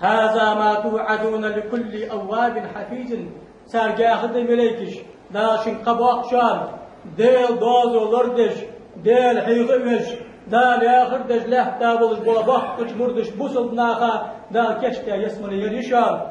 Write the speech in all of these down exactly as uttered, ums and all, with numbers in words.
هذا ما توعدون لكل أواب حفيظ. Царга яхар да малейкаша, Дала шуга кхаъ боаккх шоана, Даьла доазув лорадеш, Даьла хьехам беш, Дала яхар деш лаьтта болаш бола боккхача мурдашта, бусалба наха Дала кийчдаь ялсмале яр я шоана.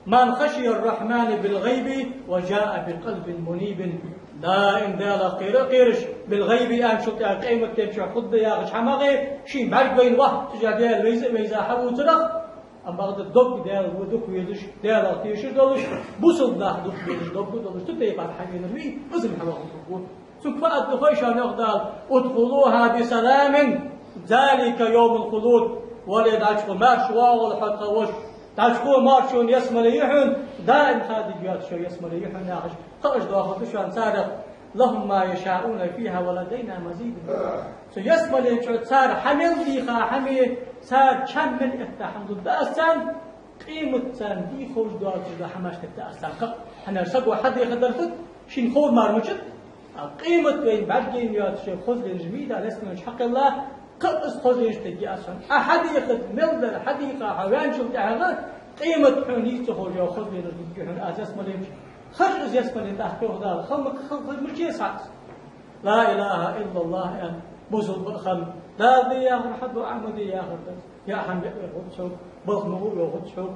من خشي الرحمن بالغيب وجاء بقلب منيب. Даим Далах кхера а кхераш, بالغيب аьнначул тӀехьагӀа къематдийнахьа хургда яхача хӀамах, ший бӀарг вайна вахтажа Даьла вайза а вайза хьавувцарах, амма бакъда дог Даьла дукха везаш, Далах тешаш долаш, бусалба нах дукха везаш, дог долаш, цу тайпара хьавенар вий, из-м хьавахар хургва. Цунга фу аргда хой шоана, йоах Дала: ادخلوها بسلام ذلك يوم الخلود. Вале, дӀачугӀо, маьрша воагӀалва хьо, тха воша, дӀачугӀо, маьрша шоана ялсмале я хьона, даим хадийта йоацаш йола ялсмале я хьона, яхаш, кхаъаш доахаргда шоана царех: لهم ما يشاءون فيها ولدينا مزيد. Цу ялсмален чу цар хьа мел дийха хӀама, цар чам мел этта хӀама дергда аз царна, къематдийнахьа царна де ховш доацаш дола хӀамаш дергда аз царна кхы а. ХӀана аьлча саго хьадийхадар хӀаьта, шийна ховр мара мичад, а къематдийнахьа вайна бӀаргаяйна йоацаш йола хозленаш ма йий Дала ялсмален чу хьакхелла, кхы а из хозленаш дергда аз царна. Ӏа хьадийхад мел дар хьадийха хьо ваьнначул тӀехьагӀа, къематдийнахьа хьона нийса ца ховш йола хозленаш дергда хьона аз ялсмален чу. Харжа из ялсмале тӀаккха, йоах Дала, хала ма, хала, хала ма ца хилар цхьаккха. لا إله إلا الله аьнна, бусалба хинна, Дала де яхар хьаду, Ӏа ма де яхар дац. Яа хӀама беа вер хургда хьога, балха ма гӀо вер хургда хьога.